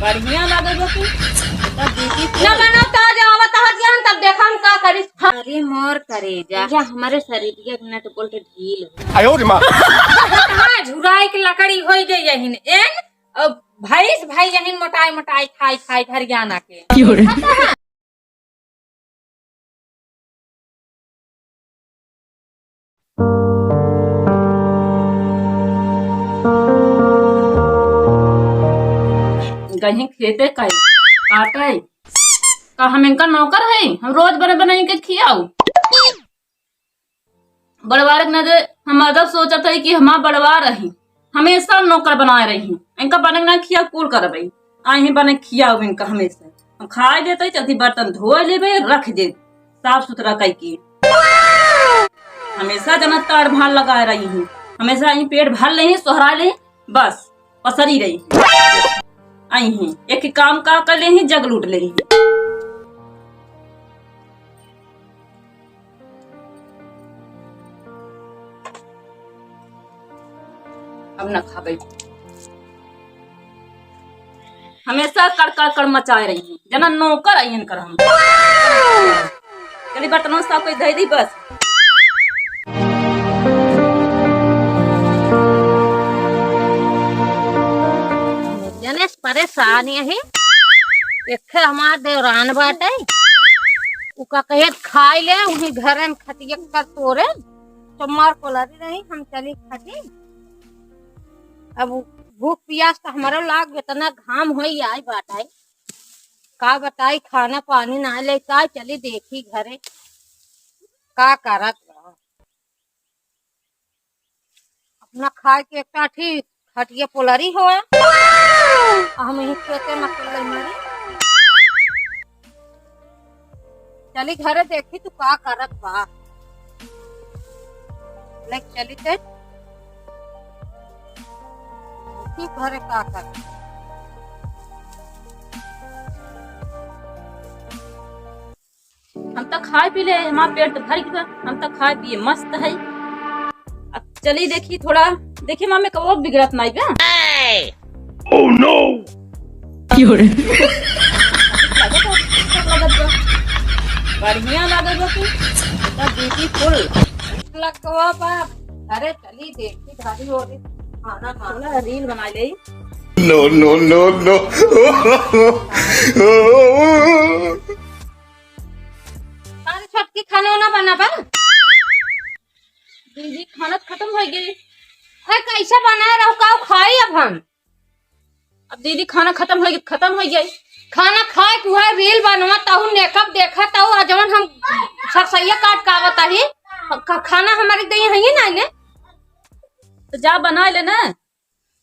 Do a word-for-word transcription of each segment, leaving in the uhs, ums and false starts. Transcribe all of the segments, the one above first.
बढ़िया लागत बा तू। तब दीदी ना बनाओ, तो आज आवत हथियान, तब देखा हम का करी। अरे मोर करेजा, जा हमरे शरीरिया के नट बोल्ट ढील हो। आयो रे माँ। हाँ, झुराई के लकड़ी होई गई यहिन। एन, अब भैंस भाई यहिन मोटाई मोटाई खाई खाई हरियाणा के। गहीं खेते काई काटे। का हम इनका नौकर है? हम रोज बने बने इनके खियाऊ। बड़वारक न दे, हम अदब सोचत है कि हमार बड़वार रही, हमेशा नौकर बनाए रही। इनका बने ना खिया कुल करबई, आई ही बने खिया इनका हमेशा। हम खाए देते, चलती बर्तन धोए लेबे, रख दे, साफ सुथरा कई के। हमेशा जना ताड़ भाल लगाए रही हूँ, हमेशा यही पेट भर ले, सोहरा ले, बस पसरी रही। आई ही एक काम का कर ले ही, जग लूट ले ही। अब न खाबे। हमेशा कड़ कड़ कड़ मचाए रही है। जना नौकर आइयन कर हम। चली बर्तनों साफ कर धई दी बस। जने से परेशान यही। एक हमार देवरान बाटे। उ का कहे खाई ले, उही घरे में खटिया कर तोरे। तो मार कोलारी रही, हम चली खटी। अब भूख पियास तो हमारा लाग, इतना घाम होई आई बाटे। का बताई, खाना पानी ना ले का, चली देखी घरे का करत बा। अपना खाए के एक टाठी खटिया पोलरी होए, आ हम यहीं खेते में अकेले मरी। चली घरे देखी तू का करत बा। ले चली ते। देखी घरे का करत। हम तो खाए पी ले, हमार पेट तो भर गया, हम तो खाए पिए मस्त है। अब चली देखी थोड़ा, देखी माँ में कबो बिगड़त नहीं बा। Oh no! क्यों रे? बढ़िया लागत बा तू, एकदम beautiful। लगवा बा, अरे चली देखी भाभी हो रही, खाना खाना। थोड़ा reel बना ले। No, no, no, no। अरे छोटकी खाना वाना बना बा? दीदी खाना खत्म हो गई। है कैसे बना रहो, का खाई अब हम? अब दीदी खाना खत्म हो गई, खत्म हो गई। खाना खाए के हुआ reel बनवा ताहू makeup देखा ताहू आ जवन हम सरसैया काट का बताही ख-, खाना हमारे दे है ही नहीं ने। तो जा बना ले ना।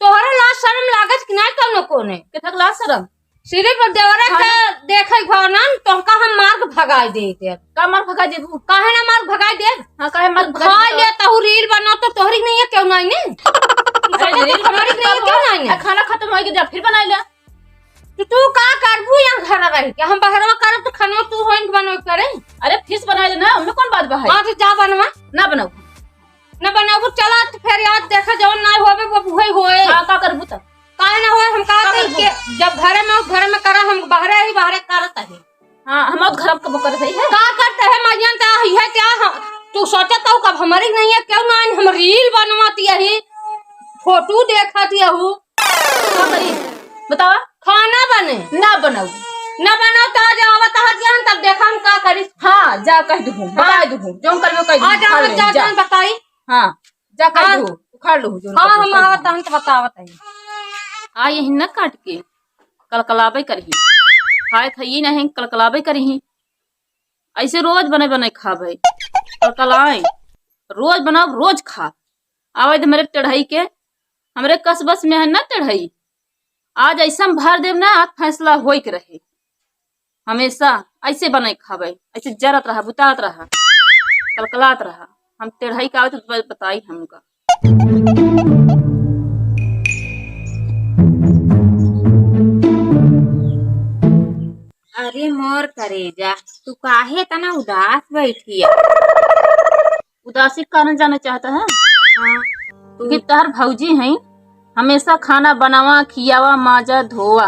तोहरा लाज शरम लागत कि नाय कौनो कोने? केथक लाज शरम? सिर्फ देवरा हाँ। के देखै भवनन, तोहका हम मार के भगाई देइत। का मार भगाई देबू? काहे ना मार भगाई देब? हाँ, काहे मार तू भगाई खा देबू? ले, तहू reel बनाओ तो तोहरी नहीं है, क्यों नहीं ने? अरे, reel हमारी बनाई नहीं है, तो क्यों नहीं ने? आ, खाना खत्म होइ गया, फिर बनाई ले। तो तू का करबू यहाँ घर रह के? हम बहरवा करब तो खाना तू होइन के बनवे करे? अरे, फिर बनाई ले ना, उनमें कौन बात बा है? हाँ, तो जा बनवा। ना बनाऊ। न बनाबू, चला त फेर याद देखा, जवन नाय होबे, वो उहे होए। हाँ, का करबू त? काहे ना होए, हम का का कहते करबू? कि जब घरे में, घरे में करा, हम बाहरे ही बाहरे करत है। हाँ, हम और घर कबो करत है। का करते है, माजियन त है क्या? हम, तू सोचत हो कब हमारी नहीं है, क्यों ना हम reel बनवाती यही, photo देखत यहू। का करी? बतावा। खाना बने। ना बनाऊ। ना बनाऊ त आज आवत हथियान, तब देखा हम का करी। हाँ, जा कह दूँ, हाँ। बता दूँ, जौन करबो कह दूँ, आज खा आवत ले, जा, जा। जौन बताई। हाँ, जा कह हाँ। दूँ, उखाड़ लूँ, जौन हाँ, करबो हम कह आवत दूँ। हन त बतावत है। आ यही न काट के कलकलाबे करही। खाए खाइए नहीं, कलकलाबे करही। ऐसे रोज बने बने खाबे। कलकलाए। रोज बनाओ, रोज खा। आवे दे हमरे टेढ़ई के। हमरे कस बस में है ना टेढ़ई। आज ऐसा हम भर देब ना, आज फैसला होई के रहे। हमेशा ऐसे बनाई खाबे, ऐसे जरत रहा, बुतात रहा, कलकलात रहा। हम टेढ़ई का आवे तो ब-, बताई हमका। अरे मोर करेजा, तू काहे इतना उदास बैठी है? उदासी के कारण जाने चाहता है? हाँ, तू कि तहर भौजी हैं, हमेशा खाना बनावा, खियावा, माजा, धोवा।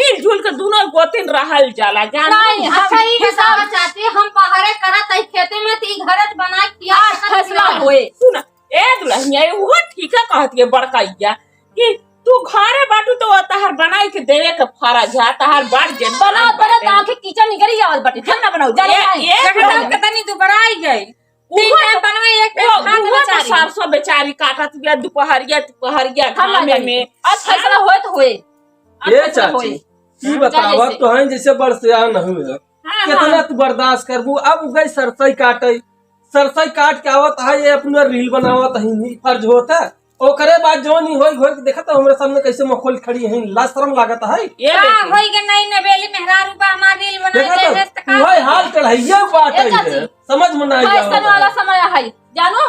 मिलजुल के दुनो गोतिन रहल जाला, जानो? नहीं, हम अच्छा, ई हिसाब बतावा चाची, हम बाहरे करत हई खेते में, त ई घरे त बना के खिया आज सकत फैसला नहीं। होए। सुन, ए दुलहिनिया, उहो ठीके कहत है बड़कइया कि तू घरे बाटू त तहार बनाई के देवे के फरज है, तहार बड़ जेठ बनाओ, बनाओ, बाटे। त आँखें कीचड़ निकरी आवत बाटे, फिर ना बनाओ, जाने ए, नहीं। एक देखा, तो कितनी दुबराई गई। तीन उहो टाइम तो, बनवे, एक टाइम ओ, खात उहो तो बेचारी। सरसों बेचारी काटत बिया दुपहरिया, दुपहरिया हम ना घामे जानी। में। अब फैसला होए तो होए। अब ए फैसला चाची, होए। ई हाँ, बतावा, चाहे से। तो हैं जैसे बरसियान हुए। हाँ, कितना हाँ। तू बर्दाश्त करबू? अब उ गई सरसई काटे, सरसई काट के आवत है, ये अपना रील बनावत है, ई फर्ज होता है। ओकरे बाद जौन ई होई, होई के देखत हो, हमरे सामने कैसे मखोल खड़ी है, लाज शरम लागत है। ये का देखो। होई के नहीं नबेली मेहरारू बा, हमार रील बनाई देखत दे, हो, व्यस्त का वही होई? हाल चढ़ाइए बात है चाची, ये, समझ में नहीं फैशन आवत वाला है। समय है, जानो,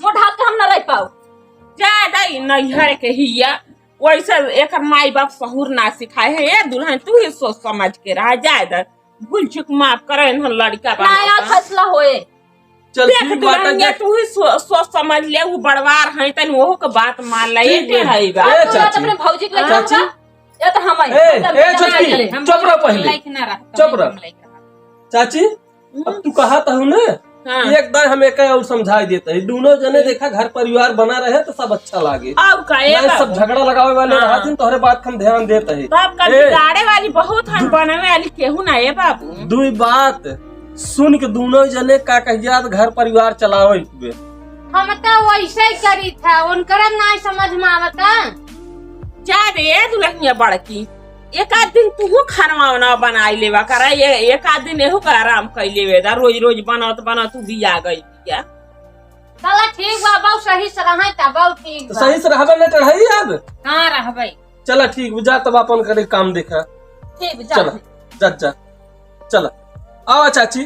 मुँह ढाक के हम न रह पाओ। जा दाई, नैहर के हिया, वैसे एकर माई बाप सहूर ना सिखाए है। ए दुलहिन, तू ही सोच समझ के रहा, जाए दे, भूल चूक माफ करे, इन्हन लड़का बा नया ना। फैसला होए। चल, देख ठीक बात है, दुलहिनिया, देख। तू ही सो-, सोच समझ ले, उ बड़वार है, तनी ओहो के बात मान ले, ठीक एके है। है बा। ए, तू बात चाची। अपने भौजी के लेके चाची। आऊंगा, या तो हम आई, ए, हम तो ए, जाना छोटकी, है। हम चुप रह पहले। लायक ना रह, चुप रह। हम लायक रह। चाची, अब तू कहा तो हूँ ना, हाँ। एक दाई हम एक और समझाई देते हैं, दोनों जने हम्म। देखा घर परिवार बना रहे तो सब अच्छा लागे। और का, ए नहीं, बाबू। सब झगड़ा लगावे वाले हाँ। रहत हैं, तोहरे बात हम ध्यान देते हैं। तब का ए। बिगाड़े वाली बहुत हम बनावे वाली केहू ना, ए बाबू। दुई बात सुन के दोनों जने का कहिया तो घर परिवार चलावे के बे। हम तो वैसे ही करी था, उनकरा ना समझ में आवता। जा दे, ए दुलहिनिया बड़की, एक आध दिन तूहू खानवा वानवा बनाई लेवा करा, ये एक आध दिन एहू का आराम कई लेवे दा, रोज रोज बनत बनत तू बिया गई बिया। चला ठीक बा, बाऊ सही से रहे ता बाऊ ठीक तो बा। सही से रहबे न चढ़ाई अब। हाँ रहबे। चला ठीक बा, जा तब अपन करे काम देखा। ठीक बा, जा। चला, जा, जा। चला। आवा चाची,